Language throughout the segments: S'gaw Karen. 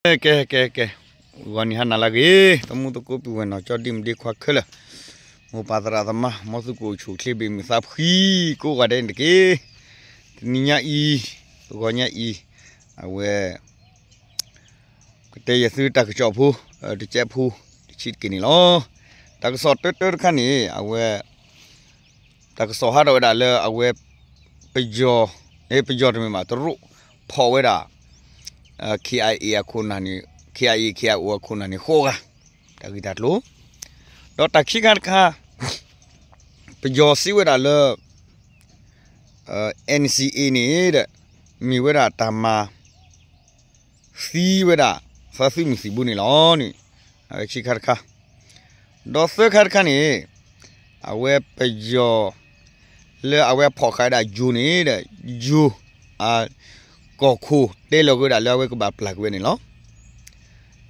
ကဲ ကဲ ကဲ, ဂီၤနံၤဟါနၤလၢအဂ့ၤ, သမူသကိးပုၢ်ဝဲၢ်နီၢ်ကၠီဒ့မုၣ်ဒ့ခွါခဲလၢာ်, မိၢ်ပၢ်သရၣ်သမါ မ်သုကအိၣ်ဆူၣ်အိၣ်ချ့ဘၣ်မုာ်သးဖှံကိးဂၤဒဲးန့ၣ်တက့ၢ်. တနံၤညါအံၤ, တဂီၤညါအံၤ, အဝဲ ကတဲယသုတၢ်ကစီၣ်ဖိ, တကဲးဖိ, တဆံးတက့ၢ်န့ၣ်လီၤ. တၢ်ကစီၣ်တၢတၢတခါန့ၣ် အဝဲ တၢ်ကစီၣ်ဟးထီၣ်ဝဲဒၣ်လၢအဝဲ ပယီၤ, ပယီၤတမ့ၢ်ဘၣ် တရူးဖီၣ်ဝဲဒၣ် KIA အခိၣ်နၢ်န့ၣ်, KIA KIO အခိၣ်နၢ်န့ၣ်ဃိးဂၤ, တၢ်ဂ့ၢ်တၢ်ကျိၤ, ဒီးတၢ်ခံခါတခါ ပယီၤစံးဝဲဒၣ်လၢ NCA န့ၣ်ဒီး မ့ၢ်ဝဲဒၣ်တၢ်မၤ သံဝဲဒၣ် သးသုးမုၢ်သံၣ်ဘိန့ၣ်လီၤန့ၣ်, အဝဲခံခါတခါ, ဒီးသၢခါတခါန့ၣ် အဝဲပယီၤ လၢအဝဲဖီၣ်ဃာ်ဝဲဒၣ်ယိၤန့ၣ်ဒီး ယိၤ အ ကီၢ်ခိၣ်တဲလီၤက့ၤဝဲဒၣ်လၢအဝဲကဘၣ်ပျၢ်က့ၤဝဲန့ၣ်လီ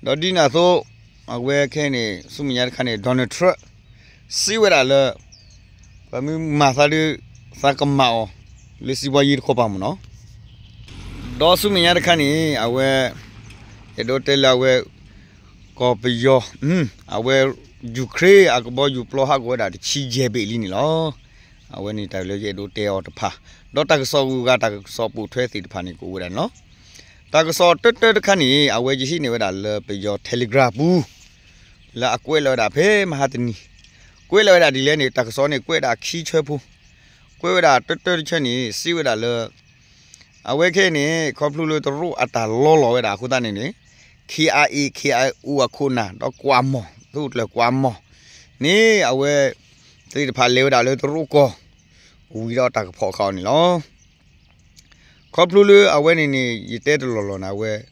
ၤ. ဒီးဒ်န့ၣ်အသိး အဝဲခဲအံၤန့ၣ် ဆူမဲာ်ညါတခါန့ၣ် Donald Trump စံးဝဲဒၣ်လၢ ပှၤမ့ၢ်မၤသးဒီး သးကမၤအီၤ လၢစံးဘီယံၤတခီပၤမ့ၢ်နီၤ. ဒီးဆူမဲာ်ညါတခါန့ၣ် အဝဲ အဲၣ်ဒိးတဲလၢအဝဲ ကီၢ်ပယီၤ အဝဲ Ukraine အကဘီယူၤပျီဟးဂီၤဝဲဒၣ်တဆံယဲၢ်ဘ့ၣ်လံန့ၣ်လီၤ. အဝဲန့ၣ်တၢ်လၢယအဲၣ်ဒိးတဲအီၤတဖၣ်, ဒီးတၢ်ကစီၣ်ဂုၤဂၤ တၢ်ကစီၣ်ပိာ်ထွဲသ့ၣ်တဖၣ်န့ၣ် ကအိၣ်ဝဲဒၣ်န့ၣ်လီၤ. တၢ်ကစီၣ်တၢတၢတခါန့ၣ် အဝဲယဟံးန့ၢ်ဝဲဒၣ်လၢပယီၤ Telegram ပူၤ လၢအကွဲးလီၤဝဲဒၣ်ဖဲမဟါတနံၤ, ကွဲးလီၤဝဲဒၣ်ဒ်လဲၣ်န့ၣ် တၢ်ကစီၣ်န့ၣ် ကွဲးဒၣ်ခံဆၢဖိ, ကွဲးဝဲဒၣ်တၢတၢတခါန့ၣ် စံးဝဲဒၣ်လၢ အဝဲခဲအံၤန့ၣ် ခီဖျိလၢတရူးအတၢ်လီလီၤဝဲဒၣ်အဃိသတးန့ၣ်န့ၣ် KIA KIO အခိၣ်နၢ် ဒီးကွၢ်မီၢ် သုးကျၢၤကွၢ်မီၢ်န့ၣ် အဝဲသ့ၣ်တဖၣ်လဲၤဝဲဒၣ်လၢတရူးကီၢ် ဝံၤဒီးတၢ်ကဖီၣ်ဃာ်အီၤန့ၣ်လီၤ. ခီဖျိလၢအဝဲန့ၣ်န့ၣ် ယတဲတလီၢ်လီၢ်န့ၣ် အဝဲ မ့ၢ်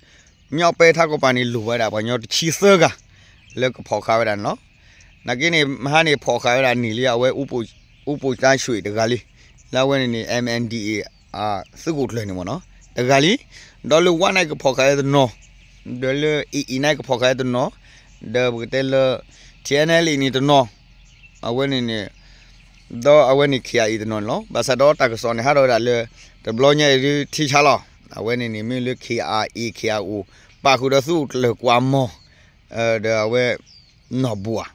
အီၣ်ပဲထါကီၢ်ပၤန့ၣ် လိၣ်ဝဲဒၣ်ပှၤကညီတဆံသၢဂၤ လၢကဖီၣ်ဃာ်ဝဲဒၣ်န့ၣ်လီၤ. နာ်က့န့ၣ် မဟါန့ၣ် ဖီၣ်ဃာ်ဝဲဒၣ်န့ၢ်လံ အဝဲ အိၣ်ပိာ်တၢ်ဆှံတဂၤလံ, လၢအဝဲန့ၣ်န့ၣ် MNDAA သုးခိၣ်ကျၢၢ်န့ၣ်မ့ၢ်နီၤ တဂၤလံ, ဒီးလၢဝါန့ၣ်ကဖီၣ်ဃာ်ဝဲတနီၤ, ဒီးလၢ AA န့ၣ်ကဖီၣ်ဃာ်ဝဲတနီၤ, ဒီးပကတဲလၢ TNLA န့ၣ်တနီၤ, အဝဲန့ၣ်န့ၣ် ဒီးအဝဲန့ၣ် KIA တနီၤန့ၣ်လီၤ. ဘၣ်ဆၣ်ဒီးတၢ်ကစီၣ်န့ၣ် ဟးထီၣ်ဝဲဒၣ်လၢ တဘျီညါအံၤဒုးထံဆါလီၤ. အဝဲန့ၣ်န့ၣ် မ့ၢ်လၢ KIA KIO ပာ်ဃုာ်ဒီးသုးကျၢၤကွၢ်မီၢ် ဒီးအဝဲ နီၢ်ဘိၣ်ဧါ,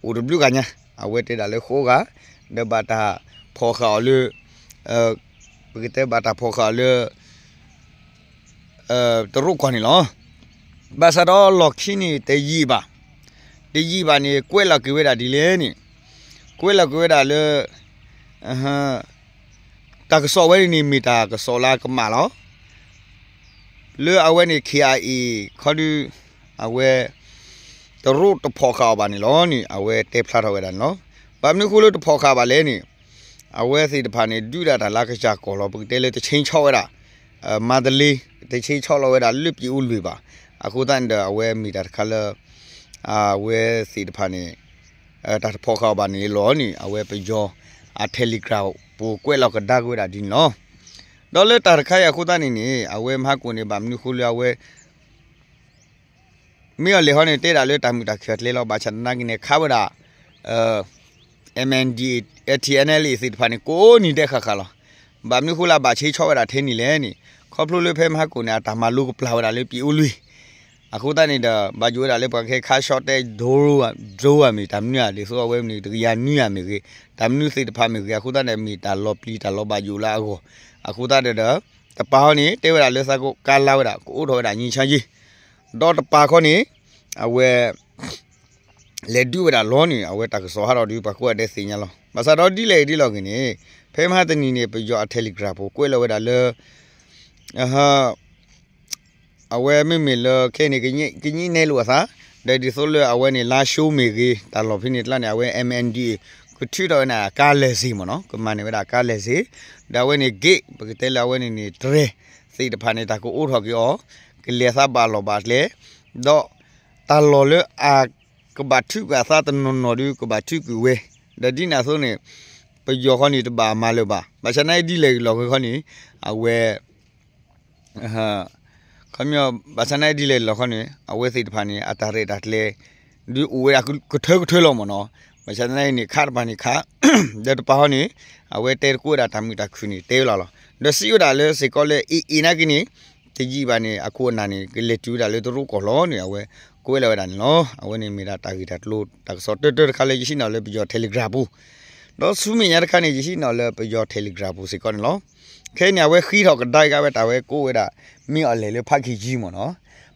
အိၣ်တဘျုးဂၤညါ, အဝဲတဲဒၣ်လၢဃိးဂၤ, ဒီးဘၣ်တၢ်ဖီၣ်ဃာ်အီၤလၢ ပကတဲဘၣ်တၢ်ဖီၣ်ဃာ်အီၤလၢ တရူးကီၢ်န့ၣ်လီၤ. ဘၣ်ဆၣ်ဒီးလီၢ်ခံန့ၣ်တယံာ်ဘၣ်, တယံာ်ဘၣ်န့ၣ် ကွဲးလီၤက့ၤဝဲဒၣ်ဒ်လဲၣ်န့ၣ်, ကွဲးလီၤက့ၤဝဲဒၣ်လၢ တၢ်ကစီၣ်ဝဲန့ၣ်န့ၣ် မ့ၢ်တၢ်ကစီၣ်လၢအကမၣ်လီၤ. လၢအဝဲန့ၣ် KIA ခီဒု အဝဲ တရူးတဖီၣ်ဃာ်အီၤဘၣ်န့ၣ်လီၤန့ၣ် အဝဲတဲဖျါထီၣ်ဝဲဒၣ်န့ၣ်လီၤ. ဘၣ်မနုၤဃိလၢတဖီၣ်ဃာ်ဘၣ်လဲၣ်န့ၣ် အဝဲသ့ၣ်တဖၣ်န့ၣ် ဒုးဒၣ်တၢ်လၢကစၢ်ကီၢ်လီၤ. ပကတဲလၢတဆ့ဆီဝဲဒၣ် မၤတလ့, တဆ့ဆီလီၤဝဲဒၣ်လၢပအိၣ်လွံၢ်ဘၣ်. အဃိသတးန့ၣ်ဒီး အဝဲမ့ၢ်တၢ်တခါလၢ အဝဲသ့ၣ်တဖၣ်န့ၣ် တၢ်တဖီၣ်ဃာ်အီၤဘၣ်န့ၣ်လီၤန့ၣ် အဝဲပယီၤအ Telegram ပူၤကွဲးလီၤကဒါက့ၤဝဲဒၣ်ဒ်န့ၣ်လီၤ. ဒီးလၢတၢ်တခါအံၤအဃိသတးန့ၣ်န့ၣ် အဝဲမဟါကိၣ်န့ၣ် ဘၣ်မနုၤဃိလၢအဝဲ မ့ၢ်အီၤလဲၤဟီန့ၣ် တဲဒၣ်လၢတၢ်မုာ်တၢ်ခုၣ်အကျဲလီၤ. ဘၣ်ဆၣ်သနာ်က့န့ၣ် ခးဝဲဒၣ် MNDAA TNLA သ့ၣ်တဖၣ်န့ၣ် ကိးနံၤဒဲးဃၣ်ဃၣ်လီၤ. ဘၣ်မနုၤဃိလၢအဘၣ်ဆ့ဆီဝဲဒၣ်ထဲန့ၣ်လဲၣ်န့ၣ် ခီဖျိလၢဖဲမဟါကိၣ်န့ၣ် အတၢ်မၤလိကပျၢ်ဝဲဒၣ်လၢပအိၣ်လွံၢ် အဃိသတးန့ၣ်ဒီး ဘၣ်ယိၣ်ဝဲဒၣ်လၢပှၤကဟဲခးဆီတဲ drone မ့ၢ်တၢ်မနုၤဧါ, ဒ်သိးအဝဲမ့ၢ်တကယၤနွံဧါမ့ၢ်ဂ့ၤ, တၢ်မနုၤသ့ၣ်တဖၣ်မ့ၢ်ဂ့ၤ, အဃိသတးန့ၣ် မ့ၢ်တၢ်လီၤပျံၤတၢ်လီၤဘၣ်ယိၣ်လၢအဂီၢ်. အဃိသတးဒီး တပၤဟီန့ၣ် တဲဝဲဒၣ်လၢသးကါလါဝဲဒၣ် ကအိးထီၣ်ဝဲဒၣ် ငြိမ်းချမ်းရေး, ဒီးတပၤခီန့ၣ် အဝဲ လဲၤဒုးဝဲဒၣ်လီၤန့ၣ် အဝဲတၢ်ကစီၣ်ဟးထီၣ်ဒီး ပှၤကိးဂၤဒဲးသ့ၣ်ညါလီၤ. ဘၣ်ဆၣ်ဒီးဒ်လဲၣ်ဒ်လဲၣ်ဂ့ၤန့ၣ် ဖဲမဟါတနံၤန့ၣ် ပယီၤအ Telegram ပူၤကွဲးလီၤဝဲဒၣ်လၢ အဝဲမ့မ့ၢ်လၢခဲအံၤန့ၣ် ကညးနဲလိာ်အသး, ဒီးဒ်သိးလၢအဝဲန့ၣ် လါၡိမ့ၢ်ဂ့ၤ တၢ်လီၢ်ဖဲန့ၣ်တကျါန့ၣ် အဝဲ MNDAA ကထုးထီၣ်ဝဲဒၣ်ကါလဲၢ်စ့ၢ်မ့ၢ်နီၤ, ကမၤန့ၢ်ဝဲဒၣ်ကါလဲၢ်စ့ၢ်, ဒီးအဝဲန့ၣ် gate ပကတဲလၢအဝဲန့ၣ်န့ၣ် တြဲၤသ့ၣ်တဖၣ်န့ၣ် တၢ်ကအိးထီၣ်က့ၤအီၤ, ကလဲၤသးဘၣ်လီၢ်ဘၣ်ကျဲ, ဒီးတၢ်လီၢ်လၢအကဘၣ်ထုးကွံာ်အသးတနီၤနီၤဒီး ကဘၣ်ထုးကွံာ်ဝဲ, ဒီးဒ်န့ၣ်အသိးန့ၣ် ပယီၤခီန့ၣ် တဘၣ်မၤလၢၤဘၣ်. ဘၣ်ဆၣ်သနာ်က့ဒ်လဲၣ်ဂ့ၤလီၤဂ့ၤခီန့ၣ် အဝဲ ခီပညီ ဘၣ်ဆၣ်သနာ်က့ဒ်လဲၣ်လီၤခီန့ၣ် အဝဲသ့ၣ်တဖၣ်န့ၣ် အတၢ်ရဲၣ်တၢ်ကျဲၤ ဒုးအိၣ်ဝဲဒၣ်ကထၢကထၢလီၤမ့ၢ်နီၤ. ဘၣ်ဆၣ်သနာ်က့န့ၣ် ခးတပၤန့ၣ်ခး, ဒီးတပၤဟီန့ၣ် အဝဲတဲတကိးဝဲဒၣ်တၢ်မုာ်တၢ်ခုၣ်န့ၣ် တဲဝဲလီၤလီၤ. ဒီးစံးဝဲဒၣ်လၢစ့ၢ်ကီးလၢ AA နာ်က့န့ၣ် တယံာ်ဘၣ်န့ၣ် အခိၣ်အနၢ်န့ၣ် ကလဲၤတုၤဝဲဒၣ်လၢတရူးကီၢ်လီၤန့ၣ် အဝဲကွဲးလီၤဝဲဒၣ်န့ၣ်လီၤ. အဝဲန့ၣ်မ့ၢ်ဒၣ်တၢ်ဂ့ၢ်တၢ်ကျိၤ တၢ်ကစီၣ်တၢၢ်တၢၢ်တခါလၢယဟံးန့ၢ်လၢပယီၤ Telegram ပူၤ, ဒီးဆူမဲာ်ညါတခါန့ၣ် ယဟံးန့ၢ်လၢပယီၤ Telegram ပူၤစ့ၢ်ကီးန့ၣ်လီၤ. ခဲအံၤန့ၣ် အဝဲဃ့ထီၣ်ကဒါက့ၤဝဲတၢ်ဝဲကိးဝဲဒၣ် မ့ၢ်အီၤလဲၣ်လၢဖးက့ၤကၠံမ့ၢ်နီၤ,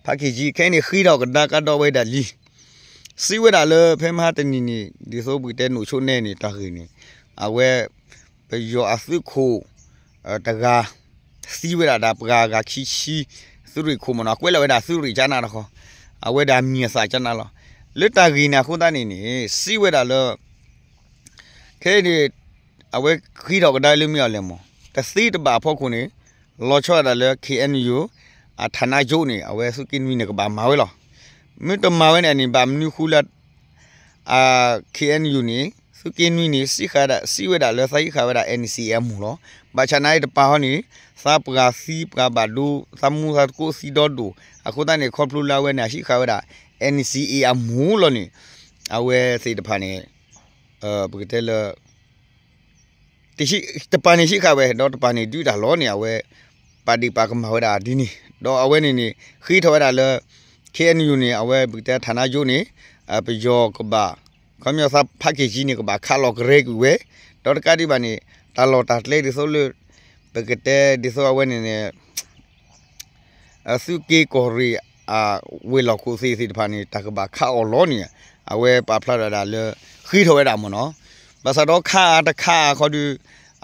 ဖးက့ၤကၠံ ခဲအံၤန့ၣ် ဃ့ထီၣ်ကဒါကဒီးဝဲဒၣ်လံ စံးဝဲဒၣ်လၢဖဲမဟါတနံၤန့ၣ် ဒ်သိးပကတဲနိၣ်ဆိနဲန့ၣ် တၢ်ဂ့ၢ်န့ၣ် အဝဲ ပယီၤအသုးခိၣ် တဂၤ သံဝဲဒၣ်ဒီးပှၤဂၤခံဆံ သုးရ့ၣ်ခိၣ်မ့ၢ်နီၤ, ကွဲးလီၤဝဲဒၣ်သုးရ့ၣ်ကၠနါတခီ, အဝဲဒၣ်မံၤအသၣ်ကၠနါလီၤ. လၢတၢ်ဂ့ၢ်န့ၣ်အဃိသတးန့ၣ်န့ၣ် စံးဝဲဒၣ်လၢ ခဲအံၤန့ၣ် အဝဲဃ့ထီၣ်ကဒါလၢမ့ၢ်အီၤလဲၣ်မ့ၢ် တသ့တဘၣ်အဖီခိၣ်န့ၣ် လီၤဆီဒၣ်တၢ်လၢ K N U အ ဌာနချုပ် န့ၣ် အဝဲသုးက့နွံန့ၣ် ကဘၣ်မၤဝဲလီၤ. မ့ၢ်တမၤဝဲန့ၣ်န့ၣ် ဘၣ်မနုၤဃိလၢ K N U န့ၣ် သုးက့နွံန့ၣ် စံးဃာ်ဒၣ် စံးဝဲဒၣ်လၢသးဟံးဃာ်ဝဲဒၣ် N C A အမူၤလီၤ. ဘၣ်ဆၣ်နာ်အံၤတပၤဟီန့ၣ် သးပှၤသံ ပှၤဘၣ်ဒိ သးမူသးသကိးသံဒီဒိၣ် အဃိသတးန့ၣ် ခီဖျိလၢအဝဲန့ၣ် ဟံးဃာ်ဝဲဒၣ် N C A အမူၤလီၤန့ၣ် အဝဲသ့ၣ်တဖၣ်န့ၣ် ပကတဲလၢ တပၤန့ၣ်ဟံးဃာ်ဝဲ ဒီးတပၤန့ၣ်ဒုးတၢ်လီၤန့ၣ် အဝဲ ပာ်ဒ့ၣ်ပာ်ကမၣ်ဝဲဒၣ်ဒ်န့ၣ် ဒီးအဝဲန့ၣ်န့ၣ် ဃ့ထီၣ်ဝဲဒၣ်လၢ K N U န့ၣ် အဝဲပကတဲ ဌာနချုပ် န့ၣ် ပယီၤကဘၣ် ခီပညီသးဖးက့ၤကၠံန့ၣ် ကဘၣ်ခးလီၤကရဲကွံာ်ဝဲ ဒီးတကးဒံးဘၣ်န့ၣ် တၢ်လီၢ်တၢ်ကျဲဒ်သိးလၢ ပကတဲဒ်သိးအဝဲန့ၣ်န့ၣ် သုးက့ကီၢ်ရ့ၣ် အဝ့ၢ်လီၢ်ခိၣ်သ့ၣ်သ့ၣ်တဖၣ်န့ၣ် တၢ်ကဘၣ်ခးအီၤလီၤန့ၣ် အဝဲပာ်ဖျါထီၣ်ဝဲဒၣ်လၢ ဃ့ထီၣ်ဝဲဒၣ်မ့ၢ်နီၤ. ဘၣ်ဆၣ်ဒီးခးအါတခးအါခီဒီး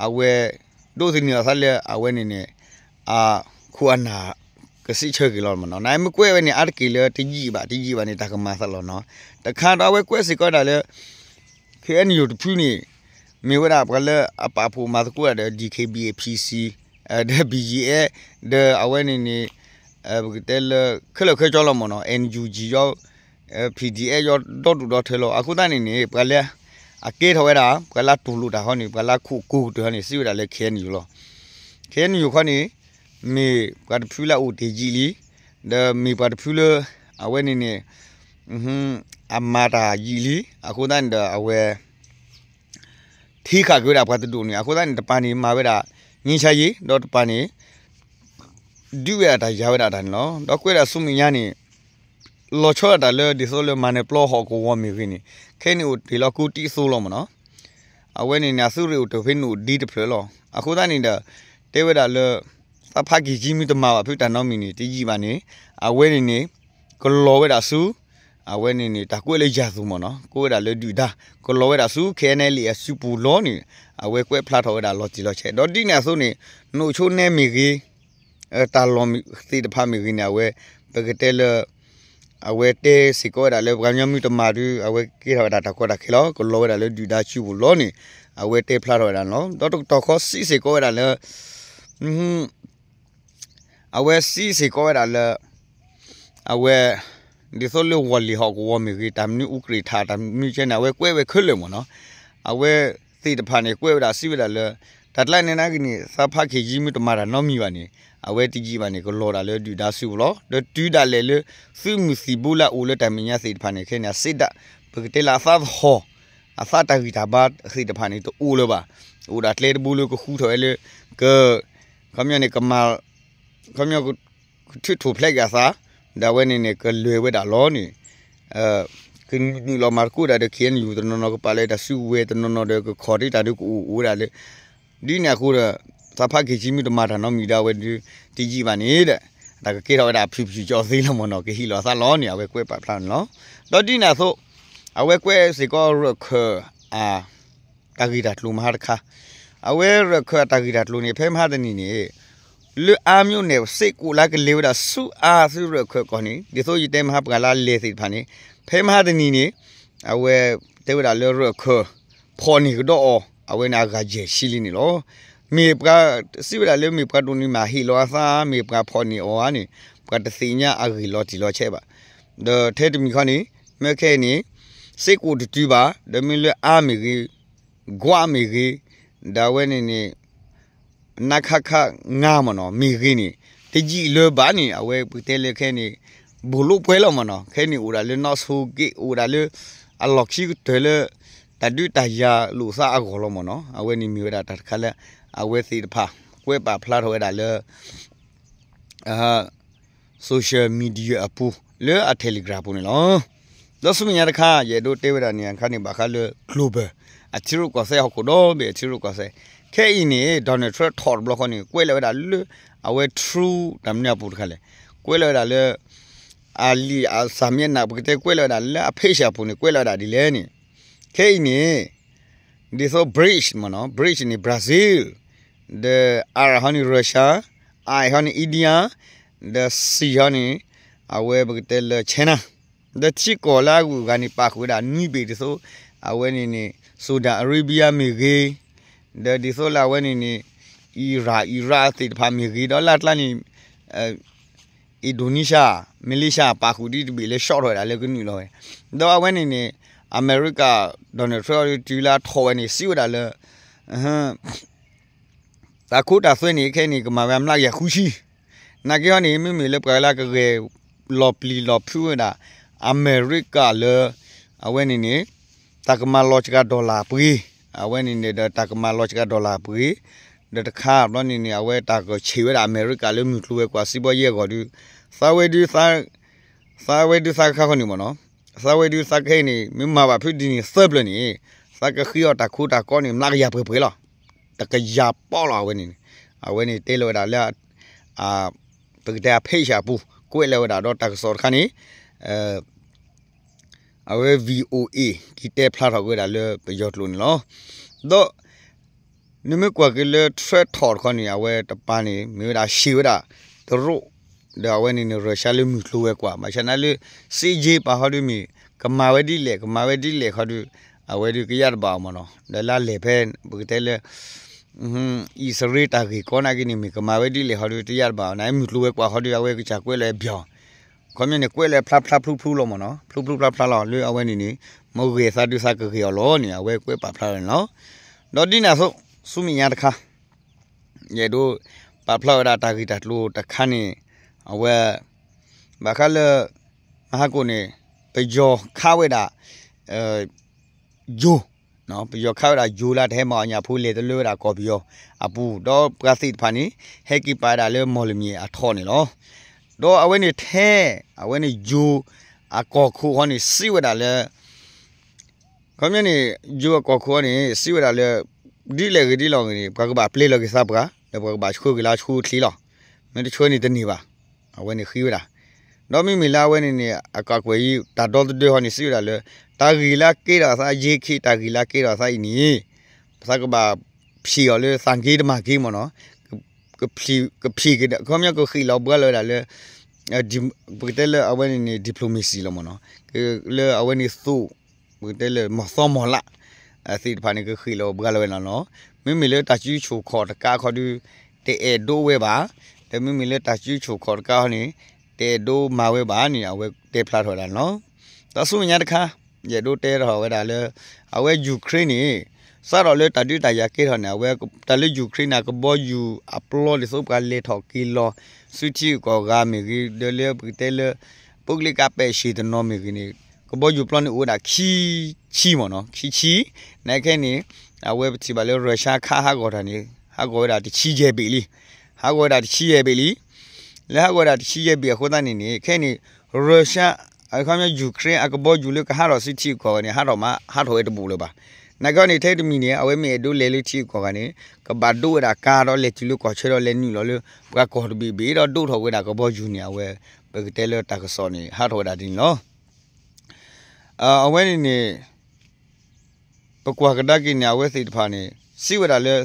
အဝဲ ဒိးသန့ၤအသးလၢအဝဲန့ၣ်န့ၣ် အခိၣ်အနၢ် ကစံးဆၢက့ၤလီၤမ့ၢ်နီၤ. နမ့ၢ်ကွဲးဝဲန့ၣ် အါတက့ၢ်လၢတယံာ်ဘၣ် တယံာ်ဘၣ်န့ၣ် တၢ်ကမၤသးလီၤနီၤ. တခါဒီးအဝဲကွဲးစ့ၢ်ကီးဝဲဒၣ်လၢ K N U တဖုန့ၣ် မ့ၢ်ဝဲဒၣ်ပှၤလၢအပာ်ဖှိၣ်မၤသကိးဒၣ်ဒီး D K B A P C ဒီး B G F ဒီးအဝဲန့ၣ်န့ၣ် ပကတဲလၢ ခဲလၢာ်ခဲဆ့လီၤမ့ၢ်နီၤ N U G ယီ P D F ယီ ဒီဒူၣ်ဒီထၢလီၤ. အဃိသတးန့ၣ်န့ၣ် ပှၤလၢအကဲထီၣ်ဝဲဒၣ် ပှၤလၢအတူၢ်လိာ်တၢ်ဟီန့ၣ် ပှၤလၢအခိၣ်ကိၤကတၢၢ်ဟီန့ၣ် စံးဝဲဒၣ်လၢ K N U လီၤ. K N U ခီန့ၣ် မ့ၢ်ပှၤတဖုလၢအအိၣ်တ့ၢ်ယံာ်လံ, ဒီးမ့ၢ်ပှၤတဖုလၢ အဝဲန့ၣ်န့ၣ် အမၤတၢ်ယံာ်လံ, အဃိသတးန့ၣ်ဒီးအဝဲ ထံဃာ်က့ၤဝဲဒၣ်ပှၤတဒူၣ်န့ၣ် အဃိသတးန့ၣ် တပၤန့ၣ်မၤဝဲဒၣ် ငြိမ်းချမ်းရေး ဒီးတပၤန့ၣ် ဒုးဝဲဒၣ်တၢ်ယၤဝဲဒၣ်တၢ်န့ၣ်လီၤ. ဒီးကွဲးဒၣ်ဆူမဲာ်ညါန့ၣ် လီၤဆီဒၣ်တၢ်လၢဒ်သိးလၢမၤနၢၤပျီဟီၣ်ကဝီၤမ့ၢ်ဂ့ၤန့ၣ် ခဲအံၤန့ၣ်အိၣ်တ့ၢ်လီၤကိးတံၢ်သိလီၤမ့ၢ်နီၤ. အဝဲန့ၣ်န့ၣ် အသုးရ့ၣ်အိၣ်တ့ၢ်ဖဲန့ၣ်အိၣ်ဒ့တဖျၢၣ်လီၤ. အဃိသတးန့ၣ်ဒီး တဲဝဲဒၣ်လၢ သးဖးက့ၤကၠံမ့ၢ်တမၤဘၣ်ဖုတၢ်နီတမံၤန့ၣ် တယံာ်ဘၣ်န့ၣ် အဝဲန့ၣ်န့ၣ် ကလီၤဝဲဒၣ်ဆူ အဝဲန့ၣ်န့ၣ် တၢ်ကွဲးလၢယၤသူမ့ၢ်နီၤ ကိးဝဲဒၣ်လၢဒုၣ်ဒါ ကလီၤဝဲဒၣ်ဆူ K N L A အစုပူၤလီၤန့ၣ် အဝဲကွဲးဖျါထီၣ်ဝဲဒၣ်လီၤတံၢ်လီၤဆဲး ဒီးဒ်န့ၣ်အသိးန့ၣ် နိၣ်ဆိနဲမ့ၢ်ဂ့ၤ တၢ်လီၢ်သ့ၣ်တဖၣ်မ့ၢ်ဂ့ၤန့ၣ် အဝဲ ပကတဲလၢ အဝဲတဲစ့ၢ်ကီးဝဲဒၣ်လၢ ပှၤကညီမ့ၢ်တမၤဒီး အဝဲကဲထီၣ်ဝဲဒၣ်တၢ်ကီတၢ်ခဲလီၤ ကလီၤဝဲဒၣ်လၢဒုၣ်ဒါစုပူၤလီၤန့ၣ် အဝဲတဲဖျါထီၣ်ဝဲဒၣ်န့ၣ်လီၤ. ဒီးတကတီၢ်ဃီစံးစ့ၢ်ကီးဝဲဒၣ်လၢ အဝဲစံးစ့ၢ်ကီးဝဲဒၣ်လၢ အဝဲ ဒ်သိးလၢဝီၢ်လ့ၣ်ဟီၣ်ကဝီၤမ့ၢ်ဂ့ၤ တၢ်မနုၤအူကြ့ၣ်ထး တၢ်မနုၤကဲန့ၣ် အဝဲကွဲးဝဲခဲလၢာ်မ့ၢ်နီၤ. အဝဲသ့ၣ်တဖၣ်န့ၣ် ကွဲးဝဲဒၣ်စံးဝဲဒၣ်လၢ တၢ်ကျါန့ၣ်နာ်က့န့ၣ် သးဖးက့ၤယံမ့ၢ်တမၤတၢ်နီတမံၤဘၣ်န့ၣ် အဝဲတယံာ်ဘၣ်န့ၣ် ကလီၤဒၣ်လၢဒုၣ်ဒါစုပူၤလီၤ. ဒီးတုၤဒၣ်လဲာ်လၢ သုးမုၢ်သံၣ်ဘိလၢအအိၣ်လၢတၢ်မဲာ်ညါသ့ၣ်တဖၣ်န့ၣ် ခဲန့ၣ် အစ့ဒၣ် ပကတဲလၢအသးသဟီၣ် အသးတၢ်ဂံၢ်တၢ်ဘါသ့ၣ်တဖၣ်န့ၣ် တအိၣ်လၢၤဘၣ်. အိၣ်ဒၣ်ကျဲတဘိလၢကဃုထီၣ်ဝဲလၢ က ခီပညီန့ၣ် ကမၤ ခီပညီ ကထုးထီၣ်ဖျဲးက့ၤအသး ဒီးအဝဲန့ၣ်န့ၣ် ကလဲၤဝဲဒၣ်လီၤန့ၣ် ကနုာ်လီၤမၤသကိးဒၣ်ဒီး K N U တနီၤနီၤ ကပာ်လၢတၢ်စုကဝဲၤ တနီၤနီၤဒီး ကခီၣ်တ့ၢ်တၢ်ဒုးကအိၣ်အိၣ်ဝဲဒၣ်လၢ ဒ်န့ၣ်အဃိဒီး သးဖးက့ၤကံမ့ၢ်တမၤတၢ်နီတမံၤဒီး အဝဲဒုး တယံာ်ဘၣ်န့ၣ်ဒီး တၢ်ကကဲထီၣ်ဝဲဒၣ်ဖုၣ်ဖုၣ်ကၠီသ့လီၤမ့ၢ်နီၤ ကဟ့ၣ်လီၤသးလီၤန့ၣ် အဝဲကွဲးပာ်ဖျါန့ၣ်လီၤ. ဒီးဒ်န့ၣ်အသိး အဝဲကွဲးစ့ၢ်ကီးရၢၣ်ခၢၣ်အ တၢ်ဂ့ၢ်တၢ်ကျိၤမဟါတခါ အဝဲရၢၣ်ခၢၣ်အတၢ်ဂ့ၢ်တၢ်ကျိၤန့ၣ် ဖဲမဟါတနံၤန့ၣ် လၢအါမျိန့ၣ် စ့ၢ်ကီးလၢကလဲၤဝဲဒၣ်ဆူအါသုရၢၣ်ခၢၣ်ကီၢ်န့ၣ် ဒ်သိးယတဲမဟါပှၤလၢလဲၤသ့ၣ်တဖၣ်န့ၣ် ဖဲမဟါတနံၤန့ၣ် အဝဲတဲဝဲဒၣ်လၢရၢၣ်ခၢၣ် ဖီၣ်န့ၢ်ကဒီးအီၤ အဝဲန့ၣ်အဂၤယဲၢ်ဆံလံန့ၣ်လီၤ. မ့ၢ်ပှၤ စံးဝဲဒၣ်လၢမ့ၢ်ပှၤဒိၣ်န့ၣ်မ့ၢ်ဟ့ၣ်လီၤအသး မ့ၢ်ပှၤဖီၣ်န့ၢ်အီၤဧါန့ၣ် ပှၤတသ့ၣ်ညါအဂ့ၢ်လီၤတံၢ်လီၤဆဲးဘၣ်. ဒီးထဲတမံၤခီန့ၣ် မ့ၢ်ခဲအံၤန့ၣ် စ့ၢ်ကီးတတုၤဘၣ် ဒီးမ့ၢ်လၢအါမ့ၢ်ဂ့ၤ ကွၢ်မ့ၢ်ဂ့ၤ ဒီးအဝဲန့ၣ်န့ၣ် နခခ ငါမ့ၢ်နီၤ မ့ၢ်ဂ့ၤန့ၣ် တယံာ်လၢၤဘၣ်န့ၣ် အဝဲပကတဲလၢခဲန့ၣ် ဘူးလိပှဲၤလီၤမ့ၢ်နီၤ ခဲန့ၣ်အိၣ်ဒၣ်လၢနီၢ်ဆိက့ အိၣ်ဒၣ်လၢ အလီၢ်ခံကတၢၢ်လၢ တၢ်ဒုးတၢ်ယၤလိာ်သးအဂီၢ်လီၤမ့ၢ်နီၤ အဝဲန့ၣ်မ့ၢ်ဝဲဒၣ်တၢ်တခါလၢ အဝဲသ့ၣ်တဖၣ် ကွဲးပာ်ဖျါထီၣ်ဝဲဒၣ်လၢ social media အပူၤ လၢအ Telegram ပူၤန့ၣ်လီၤ. ဒီးဆူမဲာ်ညါတခါ ယအဲၣ်ဒိးတဲဝဲဒၣ်န့ၣ်အခါန့ၣ် ဘၣ်ဃးလၢ global အထံရူၢ်ကီၢ်သဲးဟီၣ်ခိၣ်ဒီဘ့ၣ် အထံရူၢ်ကီၢ်သဲး ခဲအံၤန့ၣ် Donald Trump ထီၣ်တဘျီဃီန့ၣ် ကွဲးလၢာ်ဝဲဒၣ်လၢ အဝဲ Truth တၢ်မနုၤအပူၤတခါလဲၣ် ကွဲးလၢာ်ဝဲဒၣ်လၢ အလံာ်အစၢ်မ့ၢ်နၢ် ပကတဲကွဲးလၢာ်ဝဲဒၣ်လၢအ page အပူၤန့ၣ် ကွဲးလၢာ်ဝဲဒၣ်ဒ်လဲၣ်န့ၣ် ခဲအံၤန့ၣ် ဒ်သိး BRICS မ့ၢ်နီၤ BRICS န့ၣ် Brazil ဒီး R ဟီန့ၣ် Russia, I ဟီန့ၣ် India, ဒီး C ဟီန့ၣ် အဝဲပကတဲလၢ China, ဒီးထံကီၢ်လၢအဂုၤအဂၤန့ၣ် ပာ်ဃုာ်ဝဲဒၣ်နွံဘ့ၣ်ဒ်သိး အဝဲန့ၣ်န့ၣ် Saudi Arabia မ့ၢ်ဂ့ၤ, ဒီးဒ်သိးလၢအဝဲန့ၣ်န့ၣ် Iran, Iraq သ့ၣ်တဖၣ်မ့ၢ်ဂ့ၤ, ဒီးလၢ်ကျါန့ၣ် Indonesia, Malaysia ပာ်ဃုာ်ဒ်တဘ့ၣ်လၢ ရှီၣ်ထီၣ်ဝဲဒၣ်လၢကနုာ်လီၤဝဲ, ဒီးအဝဲန့ၣ်န့ၣ် အမဲရကၤ Donald Trump တုၤလၢအထီၣ်ဝဲန့ၣ် စံးဝဲဒၣ်လၢ တၢ်ခိတၢ်သွဲန့ၣ် ခဲအံၤန့ၣ် ကမၤဝဲအမျးကယၤဃုဆံ, နာ်က့ဟီန့ၣ် မ့မ့ၢ်လၢပှၤလၢကဂဲၤလီၤပျံၤလီၤဖုးဝဲဒၣ် အမဲရကၤလၢ အဝဲန့ၣ်န့ၣ် တၢ်ကမၤလီၤစှၤ dollar ပှ့ၤ, အဝဲန့ၣ်န့ၣ်ဒီး တၢ်ကမၤလီၤစှၤ dollar ပှ့ၤ, ဒီးတခါဘျီန့ၣ်န့ၣ် အဝဲတၢ်ကဆံးဝဲဒၣ်အမဲရကၤလၢမုၢ်ကျိၤဝဲၤကွာ်စံးဘီယဲၢ်အဂီၢ်ဒီး သးဝဲဒုး သးဝဲဒုးသးခါခီန့ၣ်မ့ၢ်နီၤ, သးဝဲဒုးသးခဲအံၤန့ၣ် မ့ၢ်မၤဘၣ်ဖုဒ်န့ၣ်သၢပျၢၤန့ၣ် သးကဃ့အီၤတၢ်ခိတၢ်ကီန့ၣ် မျးကယၤပှဲၤပှဲၤလီၤ, တကယၤပီၣ်လီၤအဝဲန့ၣ်, အဝဲန့ၣ်တဲလီၤဝဲဒၣ်လၢ ပကတဲအ page အပူၤ ကွဲးလီၤဝဲဒၣ်ဒီးတၢ်ကစီၣ်တခါန့ၣ် အဝဲ VOA က့ၤတဲဖျါထီၣ်က့ၤဝဲဒၣ်လၢပယီၤကျိာ်န့ၣ်လီၤ. ဒီး နမ့ၢ်ကွၢ်က့ၤလၢ Trump ထီၣ်တခီန့ၣ် အဝဲတပၤန့ၣ် မ့ၢ်ဝဲဒၣ်ဆံးဝဲဒၣ်တရူး, ဒီးအဝဲန့ၣ်န့ၣ် Russia လၢမုၢ်ကျိၤဝဲၤကွာ် ဘၣ်ဆၣ်သနာ်လၢ စ့ယ့ပာ်ဃီဒုးမ့ၢ် ကမၤဝဲဒ်လဲၣ် ကမၤဝဲဒ်လဲၣ်ခီဒုး အဝဲဒုးကယၢ်တဘၣ်အီၤမ့ၢ်နီၤ, ဒီးလၢလဲၤဖဲ ပကတဲလၢ အံၣ်စရ့လးတၢ်ဂ့ၢ်ကီနာ်က့န့ၣ် မ့ၢ်ကမၤဝဲဒ်လဲၣ်ခီဒုး တယၢ်တဘၣ်အီၤ နမုၢ်ကျိၤဝဲၤကွာ်ခီဒုး အဝဲကစၢ်ကွဲးလီၤဘၣ်အီၤ, ခီပညီန့ၣ် ကွဲးလီၤဖျါဖျါဖျူဖျူလီၤမ့ၢ်နီၤ, ဖျူဖျူဖျါဖျါလီၤ လၢအဝဲန့ၣ်န့ၣ် မ့ၢ်ဂဲၤသးဒုးသးကဂ့ၤအီၤလီၤန့ၣ် အဝဲကွဲးပာ်ဖျါလီၤန့ၣ်လီၤ. ဒီးဒ်န့ၣ်အသိး ဆူမဲာ်ညါတခါ ယအဲၣ်ဒိးပာ်ဖျါဝဲဒၣ်တၢ်ဂ့ၢ်တၢ်ကျိၤတခါန့ၣ် အဝဲ ဘၣ်ဃးလၢ မဟါကိၣ်န့ၣ် ပယီၤခးဝဲဒၣ် ယိၤ ပယီၤခးဝဲဒၣ်ယိၤလၢတဟဲမၤအီၣ်ညၣ်ဖိလဲၤတလၢဝဲဒၣ်ကီၢ်ပယီၤအပူၤ ဒီးပှၤသ့ၣ်တဖၣ်န့ၣ် ဟဲက့ၤပာ်ဝဲဒၣ်လၢမီၢ်လမၠဲၣ်အထီၣ်န့ၣ်လီၤ. ဒီးအဝဲန့ၣ်ထဲ အဝဲန့ၣ်ယိၤအကီၢ်ခိၣ်ဃီန့ၣ် စံးဝဲဒၣ်လၢ ခီပညီန့ၣ် ယိၤအကီၢ်ခိၣ်ဃီန့ၣ် စံးဝဲဒၣ်လၢ ဒ်လဲၣ်ဂ့ၤဒ်လဲၣ်ဂ့ၤန့ၣ် ပှၤကဘၣ်ပျဲလီၤက့ၤသးပှၢ် ဒီးပှၤကဘၣ်ဆှၢက့ၤလၢဆှၢချ့လီၤ. မ့ၢ်တဆှၢန့ၣ်တန့ၢ်ဘၣ်. အဝဲန့ၣ်ဃ့ဝဲဒၣ် ဒီးမ့မ့ၢ်လၢအဝဲန့ၣ်န့ၣ် အကကွဲၢ်အံၤ တၢ်ဒီသဒၢဃီန့ၣ် စံးဝဲဒၣ်လၢ တၢ်ဂ့ၢ်လၢကဲထီၣ်အသး ယ့ခ့ တၢ်ဂ့ၢ်လၢကဲထီၣ်အသးအံၤန့ၣ် သးကဘၣ်ဖျံးအီၤလၢသးက့တမၤက့မ့ၢ်နီၤ, ကဖျံးက့ၤ ခီပညီကဃ့ၣ်လီၤဘှါလီၤဝဲဒၣ်လၢ ပကတဲလၢအဝဲန့ၣ်န့ၣ် diplomacy လီၤမ့ၢ်နီၤ, လၢအဝဲန့ၣ်သိး ပကတဲလၢမီၢ်သီမီၢ်လး သ့ၣ်တဖၣ်န့ၣ် ကဃ့ၣ်လီၤဘှါလီၤဝဲဒၣ်လီၤ. မ့မ့ၢ်လၢတၢ်စုဆူၣ်ခီၣ်တကးခီဒုး တအဲၣ်ဒိးဝဲဘၣ်, ဒီးမ့မ့ၢ်လၢတၢ်စုဆူၣ်ခီၣ်တကးခီန့ၣ် တအဲၣ်ဒိးမၤဝဲဘၣ်န့ၣ် အဝဲတဲဖျါထီၣ်ဝဲဒၣ်န့ၣ်လီၤ. ဒီးဆူမဲာ်ညါတခါ ယအဲၣ်ဒိးတဲထီၣ်ဝဲဒၣ်လၢ အဝဲ Ukraine န့ၣ် စးထီၣ်လၢတၢ်ဒုးတၢ်ယၤကဲထီၣ်န့ၣ် အဝဲတၢ်လၢ Ukraine န့ၣ် ကဘီယူၤအပျီဒ်သိးပှၤလဲၤထီၣ်က့ၤလီၤ ဆူထံဂုၤကီၢ်ဂၤမ့ၢ်ဂ့ၤ ဒီးလၢပကတဲလၢ ပုဂ္ဂလိကပဲ့ၣ်ရှ့ၣ်တနီၤမ့ၢ်ဂ့ၤန့ၣ် ကဘီယူၤပျီန့ၣ်အိၣ်ဝဲဒၣ်ခံဆံမ့ၢ်နီၤ, ခံဆံ, နာ်က့န့ၣ် အဝဲပထံၣ်ဘၣ်လၢ Russia ခးဟးဂီၤတၢ်န့ၣ် ဟးဂီၤဝဲဒၣ်တဆံယဲၢ်ဘ့ၣ်လံ, ဟးဂီၤဝဲဒၣ်တဆံယဲၢ်ဘ့ၣ်လံ. လၢဟးဂီၤဝဲဒၣ်တဆံယဲၢ်ဘ့ၣ်အဃိသတးန့ၣ်န့ၣ် ခဲအံၤန့ၣ် Russia အခီပညီ Ukraine အကဘီယူၤလၢကဟးထီၣ်ဆူထံဂုၤကီၢ်ဂၤန့ၣ် ဟးထီၣ်မး ဟးထီၣ်ဝဲတဘူးလၢၤဘၣ်. နာ်က့န့ၣ် ထဲတမံၤန့ၣ် အဝဲမ့ၢ်အဲၣ်ဒိးလဲၤလၢထံဂုၤကီၢ်ဂၤန့ၣ် ကဘၣ်ဒိဝဲဒၣ်ကါဒီးလဲၤတုၤလၢကီၢ်ဆၢဒီးလဲၤနုာ်လီၤလၢ ပှၤကီၢ်တဘ့ၣ်ဘ့ၣ် ဒီးဒိးထီၣ်ဝဲဒၣ်ကဘီယူၤန့ၣ် အဝဲ ပကတဲလၢတၢ်ကစီၣ်န့ၣ် ဟးထီၣ်ဝဲဒၣ်ဒ်န့ၣ်လီၤ. အဝဲန့ၣ်န့ၣ် ပကွၢ်ကဒါက့ၤန့ၣ် အဝဲသ့ၣ်တဖၣ်န့ၣ် စံးဝဲဒၣ်လၢ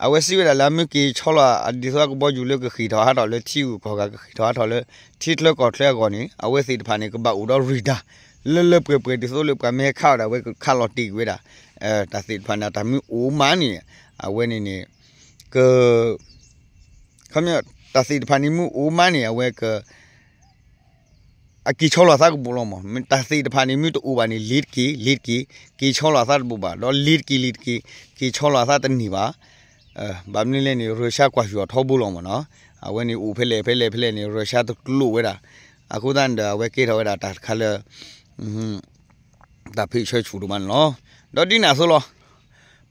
အဝဲစံးဝဲဒၣ်လၢ မ့ၢ်က့ၤဆီလီၤ ဒ်သိးကဘီယူၤလၢကဃ့ၢ်ထီၣ်ဟးထီၣ်လၢထံဂုၤကီၢ်ဂၤ ကဃ့ၢ်ထီၣ်ဟးထီၣ်လၢထံချၢကီၢ်ချၢအဂီၢ်န့ၣ် အဝဲသ့ၣ်တဖၣ်န့ၣ် ကဘၣ်အိၣ်ဒီး radar လၢလၢပှဲၤပှဲၤ ဒ်သိးလၢပှၤမ့ၢ်ဟဲခးအီၤဒီး အဝဲကခးလီၤတ့ၢ်ကွံာ်ဝဲဒၣ် တၢ်သ့ၣ်တဖၣ်န့ၣ် တၢ်မ့ၢ်အိၣ်မးန့ၣ် အဝဲန့ၣ်န့ၣ် က ခီပညီတၢ်သ့ၣ်တဖၣ်န့ၣ်မ့ၢ်အိၣ်မးန့ၣ် အဝဲက အက့ၤဆီလီၤအသးကဘူးလီၤမး. တၢ်သ့ၣ်တဖၣ်န့ၣ် မ့ၢ်တအိၣ်ဘၣ်န့ၣ် လ့ၤတက့ၢ် လ့ၤတက့ၢ် က့ၤဆီလီၤအသးတဘူးဘၣ် ဒီးလ့ၤတက့ၢ် လ့ၤတက့ၢ် က့ၤဆီလီၤအသးတန့ၢ်ဘၣ်. ဘၣ်မနုၤလဲၣ်န့ၣ် Russia ကွၢ်ဆူၣ်အီၤထီဘိလီၤမးနီၤ. အဝဲန့ၣ်အိၣ်ဖဲလဲၣ်ဖဲလဲၣ်ဖဲလဲၣ်န့ၣ် Russia တကျိာ်ဝဲဒၣ်. အဃိသတးန့ၣ်ဒီး အဝဲကဲထီၣ်ဝဲဒၣ်တၢ်တခါလၢ တၢ်ဖ့ၣ်ဆၢဆူၣ်ဒိၣ်မးန့ၣ်လီၤ. ဒီးဒ်န့ၣ်အသိးလီၤ.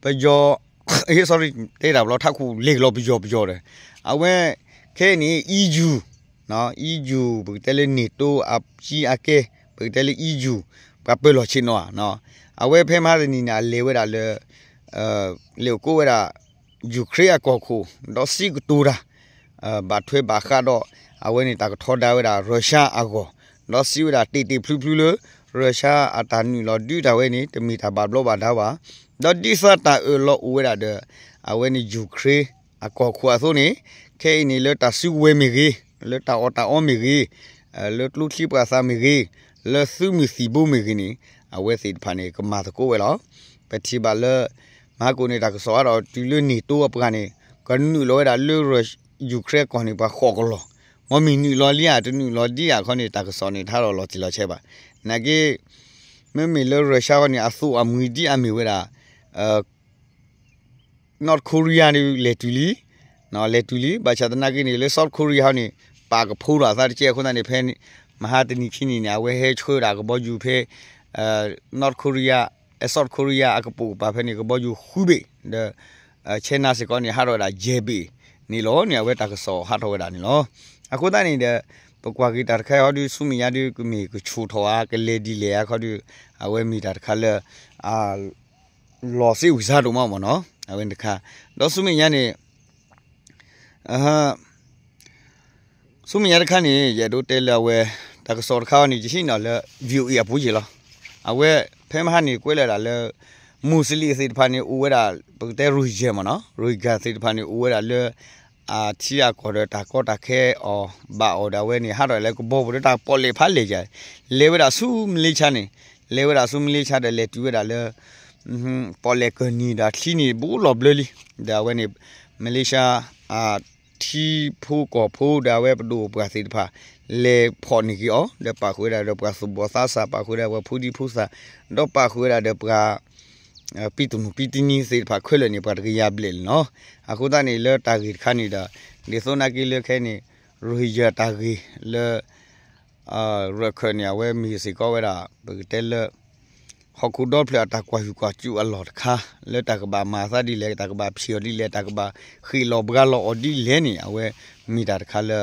ပယီၤ sorry တဲတၢ်ဘျီ ထးခိၣ်လဲၤကလီၤပယီၤပယီၤဒီး အဝဲ K ခဲအံၤန့ၣ် EU, EU ပကတဲလၢ NATO အကံအကဲ, ပကတဲလၢ EU ပှၤပၢၤလီၢ်ဆ့ၣ်နီၤဧါ, အဝဲဖဲမဟါတနံၤန့ၣ် အလဲၤဝဲဒၣ်လၢ လဲၤအိၣ်ကိးဝဲဒၣ် Ukraine အကီၢ်ခိၣ် ဒီးစံးကတိၤတၢ် ဘၣ်ထွဲဘၣ်ဃးဒီး အဝဲန့ၣ်တၢ်ကထီဒါဝဲဒၣ် Russia အဂီၢ်, ဒီးစံးဝဲဒၣ်တ့ၢ်တ့ၢ်ဖျုးဖျုးလၢ Russia အတၢ်နုာ်လီၤဒုးတၢ်ဝဲန့ၣ် တမ့ၢ်တၢ်ဘၣ်ဘျီးဘၣ်ဒါဘၣ်, ဒီးဒ်သိးတၢ်အၢၣ်လီၤအိၣ်ဝဲဒၣ်ဒီး အဝဲန့ၣ် Ukraine အကီၢ်ခိၣ်အသိးန့ၣ်, ခဲအံၤန့ၣ်လၢတၢ်စုကဝဲၤမ့ၢ်ဂ့ၤ, လၢတၢ်အီၣ်တၢ်အီမ့ၢ်ဂ့ၤ, လၢကျိချံပှာ်သၣ်မ့ၢ်ဂ့ၤ, လၢသုးမုၢ်သံၣ်ဘိမ့ၢ်ဂ့ၤန့ၣ်, အဝဲသ့ၣ်တဖၣ်န့ၣ် ကမၤသကိးဝဲလီၤ. ပထံၣ်ဘၣ်လၢ မဟါကိၣ်န့ၣ် တၢ်ကစီၣ်ဟးထီၣ်တုၤလၢ NATO အပှၤန့ၣ် ကနုာ်လီၤဝဲဒၣ်လၢ Ukraine ကီၢ်န့ၣ် ပှၤဃိးကလီၢ်, မ်မ့ၢ်နုာ်လီၤလံဧါ တနုာ်လီၤဒံဧါခီန့ၣ် တၢ်ကစီၣ်န့ၣ် တဟးထီၣ်လီၤတံၢ်လီၤဆဲးဘၣ်. နာ်က့ မ့မ့ၢ်လၢ Russia ဃီန့ၣ် အသူးအမုၢ်ဒ်အမ့ၢ်ဝဲဒၣ် North Korea န့ၣ် လဲၤတုၤလံ, လဲၤတုၤလံ, ဘၣ်ဆၣ်သနာ်က့န့ၣ် လၢ South Korea ဟီန့ၣ် ပာ်ကဖိဒီးအသးတကဲအဃိသတးန့ၣ် ဖဲမဟါတနံၤခံနံၤန့ၣ် အဝဲဟဲဆှၢဒၣ်ကဘီယူၤဖဲ North Korea, South Korea အကပိာ်ကပၤဖဲန့ၣ် ကဘီယူၤဃုဘ့ၣ်, ဒီး China စ့ၢ်ကီးန့ၣ် ဟးထီၣ်ဝဲဒၣ်ယဲၢ်ဘ့ၣ်န့ၣ်လီၤန့ၣ် အဝဲတၢ်ကစီၣ်ဟးထီၣ်ဝဲဒၣ်န့ၣ်လီၤ. အဃိသတးန့ၣ်ဒီး ပကွၢ်က့ၤတၢ်တခါအံၤဟီဒုး ဆူမဲာ်ညါဒုး ကမ့ၢ်ကဆူၣ်ထီၣ်ဧါ ကလဲၤဒ်လဲၣ်ဧါခီဒုး အဝဲမ့ၢ်တၢ်တခါလၢ လီၤစ့ဝံၤစါဒိၣ်မးမ့ၢ်နီၤ, အဝဲန့ၣ်တခါ, ဒီးဆူမဲာ်ညါန့ၣ် ဆူမဲာ်ညါတခါန့ၣ် ယအဲၣ်ဒိးတဲလၢအဝဲ တၢ်ကစီၣ်တခါအံၤန့ၣ် ယဟံးန့ၢ်လၢ VOA အပူၤယ့ၢ်လီၤ. အဝဲ ဖဲမဟါန့ၣ် ကွဲးလၢဒၣ်လၢ မူးစလ့ၣ်သ့ၣ်တဖၣ်န့ၣ် အိၣ်ဝဲဒၣ် ပကတဲ Rohingya မ့ၢ်နီၤ, Rohingya သ့ၣ်တဖၣ်န့ၣ် အိၣ်ဝဲဒၣ်လၢ အထံအကီၢ်ဒီးတၢ်ကီတၢ်ခဲအီၤ ဘၣ်အီၤဒီးအဝဲန့ၣ် ဟးထီၣ်လၢကဘီပူၤဒီးတၢ်ပီၣ်လဲၣ်ဖးလဲၢ်ယၤ, လဲၤဝဲဒၣ်ဆူမလ့ၡါန့ၣ်, လဲၤဝဲဒၣ်ဆူမလ့ၡါဒီးလဲၤတုၤဝဲဒၣ်လၢ ပီၣ်လဲၣ်ကၢၢ်နံၤဒီးချံန့ၣ် ဘူးလီၤဘျၢလံ, ဒီးအဝဲန့ၣ် မလ့ၡါ ထံဖိကီၢ်ဖိဒီးအဝဲပဒိၣ်ပှၢ်သ့ၣ်တဖၣ် လဲၤဖီၣ်န့ၢ်က့ၤအီၤ ဒီးပာ်ဃုာ်ဝဲဒၣ်ဒီးပှၤသူၣ်ဘီၣ်သးစၢ် ပာ်ဃုာ်ဝဲဒၣ်ပှၤဖိဒံဖိသၣ် ဒီးပာ်ဃုာ်ဝဲဒၣ်ဒီးပှၤ ပံၣ်တမူၣ်ပံၣ်တနံၤသ့ၣ်တဖၣ်ခဲလၢာ်န့ၣ် ပှၤတကယၤဘျဲၣ်န့ၣ်လီၤ. အဃိသတးန့ၣ် လၢတၢ်ဂ့ၢ်တခါန့ၣ်ဒီး ဒ်သိးနာ်က့လၢခဲအံၤန့ၣ် Rohingya တၢ်ဂ့ၢ်လၢ ရၢၢ်ခၢၣ်န့ၣ် အဝဲမ့ၢ်စ့ၢ်ကီးဝဲဒၣ် ပကတဲလၢ ဟီၣ်ခိၣ်ဒီဖျၢၣ်အတၢ်ကွၢ်ဟုၣ်ကွၢ်စူၣ်အလီၢ်တခါ လၢတၢ်ကဘၣ်မၤအသးဒ်လဲၣ် တၢ်ကဘၣ်ဖံးအီၤဒ်လဲၣ် တၢ်ကဘၣ်ဃ့ၢ်လီၤဘှါလီၤအီၤဒ်လဲၣ်န့ၣ် အဝဲမ့ၢ်တၢ်တခါလၢ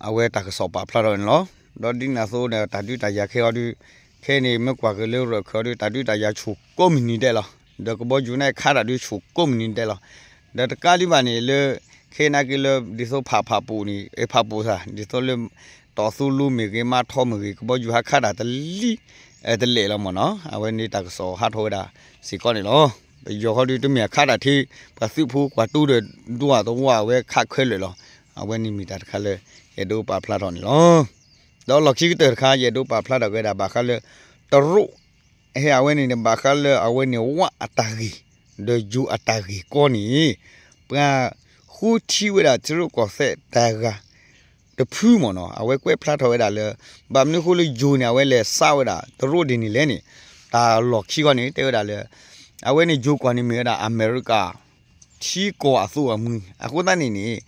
အဝဲတၢ်ကစီၣ်ပာ်ဖျါထီၣ်န့ၣ်လီၤ. ဒီးဒ်န့ၣ်အသိးဒီး တၢ်ဒုးတၢ်ယၤခဲအံၤဒီး ခဲအံၤန့ၣ် မ့ၢ်ကွၢ်က့ၤလၢရၢၢ်ခၢၣ်ဒီး တၢ်ဒုးတၢ်ယၤဆူၣ်ကိးမုၢ်နံၤဒဲးလီၤ. ဒီးကဘီယူၤန့ၣ်ခးတၢ်ဒုးဆူၣ်ကိးမုၢ်နံၤဒဲးလီၤ. ဒီးတကးဒံးဘၣ်န့ၣ်လၢ ခဲအံၤနာ်က့လၢ ဒ်သိးဖးဖးပူၤန့ၣ် အဖးပူၤသး ဒ်သိးလၢ တီၢ်သူလူမ့ၢ်ဂ့ၤ မါထီမ့ၢ်ဂ့ၤ ကဘီယူၤဟးခးတၢ်တလံ တလဲၣ်လီၤမ့ၢ်နီၤ. အဝဲန့ၣ်တၢ်ကစီၣ်ဟးထီၣ်ဝဲဒၣ်စ့ၢ်ကီးန့ၣ်လီၤ. ပယီၤဃီဒီးတမ့ၢ်အခးတၢ်ထဲ ပှၤသုးဖိပှၤတိဒီးဒူၣ်အသဝီအဝဲခးခဲလၢာ်လီၤ. အဝဲန့ၣ်မ့ၢ်တၢ်တခါလၢ ယအဲၣ်ဒိးပာ်ဖျါထီၣ်န့ၣ်လီၤ. ဒီးလီၢ်ခံကတၢၢ်တခါ ယအဲၣ်ဒိးပာ်ဖျါထီၣ်က့ၤဝဲဒၣ်ဘၣ်ဃးလၢ တရူး ဟဲအဝဲန့ၣ်န့ၣ် ဘၣ်ဃးလၢအဝဲန့ၣ် ဝၣ်အတၢ်ဂ့ၢ် ဒီးယိၤအတၢ်ဂ့ၢ်ကီန့ၣ် ပှၤဃုထံဝဲဒၣ်ထံရူၢ်ကီၢ်သဲးတဂၤ တဖုမ့ၢ်နီၤ အဝဲကွဲးဖျါထီၣ်ဝဲဒၣ်လၢ ဘၣ်မနုၤအဃိလၢယိၤန့ၣ် အဝဲလဲၤစးဝဲဒၣ်တရူးဒ်န့ၣ်လဲၣ်န့ၣ် တၢ်လီၢ်ခံဃီန့ၣ် တဲဝဲဒၣ်လၢ အဝဲန့ၣ်ယိၤကီၢ်န့ၣ်မ့ၢ်ဝဲဒၣ်အမဲရကၤ ထံကီၢ်အသိးအမုၢ် အဃိသတးန့ၣ်န့ၣ်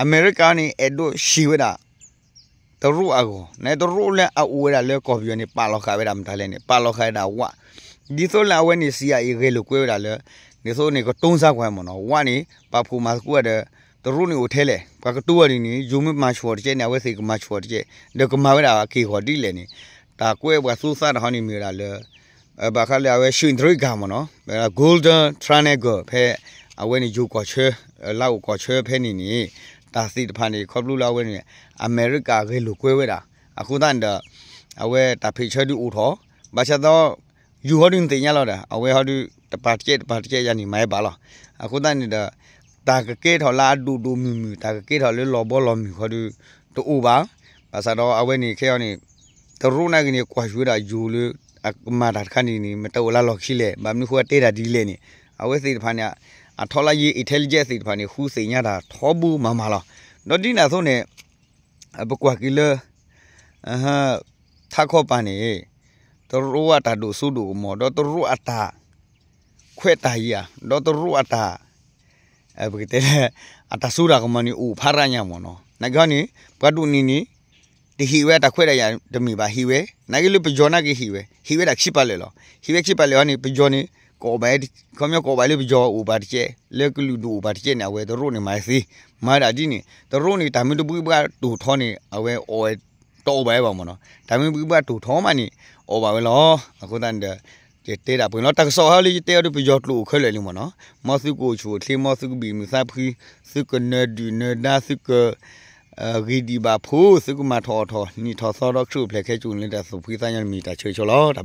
အမဲရကၤန့ၣ် အဲၣ်ဒိးဟ့ၣ်ဝဲဒၣ် တရူးအဂီၢ် နတရူးလၢအအိၣ်ဝဲဒၣ်လၢကီၢ်ပယီၤန့ၣ် ပာ်လီၤဃာ်ဝဲဒၣ်မတၤလဲၣ်န့ၣ် ပာ်လီၤဃာ်ဝဲဒၣ်ဝၣ် ဒ်သိးလၢအဝဲန့ၣ် CIA ဂဲၤလိာ်ကွဲဝဲဒၣ်လၢ ဒ်သိးန့ၣ် ကတိစါကွၢ်မ့ၢ်နီၤ ဝၣ်န့ၣ် ပာ်ဖှိၣ်မၤသကိးဒီး တရူးန့ၣ်အိၣ်ထဲလဲၣ် ပှၤကတိအီၤဒ်န့ၣ် ယိၤမ့ၢ်မၤဆူၣ်အီၤတကဲန့ၣ် အဝဲသ့ၣ်ကမၤဆူၣ်အီၤတကဲ ဒီးကမၤဝဲဒၣ်အက့ၢ်အဂီၤဒ်လဲၣ်န့ၣ် တၢ်ကွဲးပှၤသူသးတဟီန့ၣ်မ့ၢ်ဝဲဒၣ်လၢ ဘၣ်ဃးလၢအဝဲ ရွှေတြိဂံ မ့ၢ်နီၤ Golden Triangle ဖဲ အဝဲန့ၣ်ယိၤကီၢ်ဆၢ လါအိၣ်ကီၢ်ဆၢဖဲန့ၣ်န့ၣ် တၢ်သ့ၣ်တဖၣ်န့ၣ် ခီဖျိလၢအဝဲန့ၣ် အမဲရကၤဂဲၤလိာ်ကွဲဝဲဒၣ် အဃိသတးန့ၣ်ဒီး အဝဲတၢ်ဖ့ၣ်ဆၢဒုးအိၣ်ထီၣ် ဘၣ်ဆၣ်သီ ယိၤဟီဒုးနသ့ၣ်ညါလီၤဒီး အဝဲဟီဒုး တပာ်တကဲတပာ်တကဲယၤန့ၣ် မၤဟဲဘၣ်လီၤ အဃိသတးန့ၣ်ဒီး တၢ်ကကဲထီၣ်လၢအဒိၣ်ဒိၣ်မုၢ်မုၢ် တၢ်ကကဲထီၣ်လၢလီၤဘီလီၤမုၢ်ဃီဒုး တအိၣ်ဘၣ် ဘၣ်ဆၣ်ဒီးအဝဲန့ၣ်ခဲအံၤန့ၣ် တရူးနာ်က့န့ၣ် ကွၢ်ဃုာ်ဝဲဒၣ်ယိၤလၢ အကမၤတၢ်တခါန့ၣ်န့ၣ် မတၤအိၣ်လၢလီၢ်ခံလဲၣ် ဘၣ်မနုၤဃိအတဲတၢ်ဒ်လဲၣ်န့ၣ် အဝဲသ့ၣ်တဖၣ်န့ၣ် အထီလါယ့ intelligence သ့ၣ်တဖၣ်န့ၣ် ဃုသ့ၣ်ညါတၢ်ထီဘိမးမးလီၤ. ဒီးဒ်န့ၣ်အသိးန့ၣ် ပကွၢ်က့ၤလၢ ထးခီပၤန့ၣ် တရူးအတၢ်ဒိၣ်စိဒိၣ်ကမီၤ ဒီးတရူးအတၢ် ခွဲးတၢ်ယာ် ဒီးတရူးအတၢ် ပကတဲလၢ အတၢ်စိတၢ်ကမီၤန့ၣ် အိၣ်ဖးရၣ်ညါမ့ၢ်နီၤ နာ်က့ဟီန့ၣ် ပှၤဒိၣ်န့ၢ်န့ၣ် တဟ့ၣ်ဝဲအတၢ်ခွဲးတၢ်ယာ်တမ့ၢ်ဘၣ် ဟ့ၣ်ဝဲ နာ်က့လၢပယီၤနာ်က့ဟ့ၣ်ဝဲ ဟ့ၣ်ဝဲဒၣ်ခံပၤလၢာ်လီၤ. ဟ့ၣ်ဝဲခံပၤလၢာ်ဟီန့ၣ် ပယီၤန့ၣ် ခီပညီကအီၣ်ဘၣ်လၢပယီၤအိၣ်ဘၣ်တကဲး လၢကလုာ်ဒူၣ်အိၣ်ဘၣ်တကဲးန့ၣ် အဝဲတရူးန့ၣ်မၤသ့, မၤဒၣ်ဒ်န့ၣ် တရူးန့ၣ် တၢ်မ့ၢ်တဘှံးဘၣ်တိၢ်ထီန့ၣ် အဝဲအီၣ်ဝဲ တအီၣ်ဘၣ်ဝဲဘၣ်မ့ၢ်နီၤ, တၢ်မ့ၢ်ဘှံးဘၣ်တိၢ်ထီမးန့ၣ် အီၣ်ဘၣ်ဝဲလီၤ. အဃိသတးန့ၣ်ဒီး ယတဲဒၣ်ပှဲၤလီၤ တၢ်ကစီၣ်ဟီလၢယတဲအီၤဒီး ပယီၤကျိာ်အိၣ်ခဲလၢာ်လံမ့ၢ်နီၤ, မ်သုကအိၣ်ဆူၣ်အိၣ်ချ့ မ်သုကဘံၣ်မုာ်သးဖှံ, သုကနၢၤဒုၣ်နၢၤဒါ သုက ဂ့ၤဒံးဘၣ်ဖိ, သုကမၤထီၣ်အီၣ်ထီၣ် နံၣ်ထီၣ်သီဒီး ခရံာ်အိၣ်ဖျဲၣ်ခဲကိာ်န့ၣ် လၢတၢ်သူၣ်ဖှံသးညီန့ၣ် မ့ၢ်တၢ်ဆၢဂ့ၤဆၢဝါလီၤ.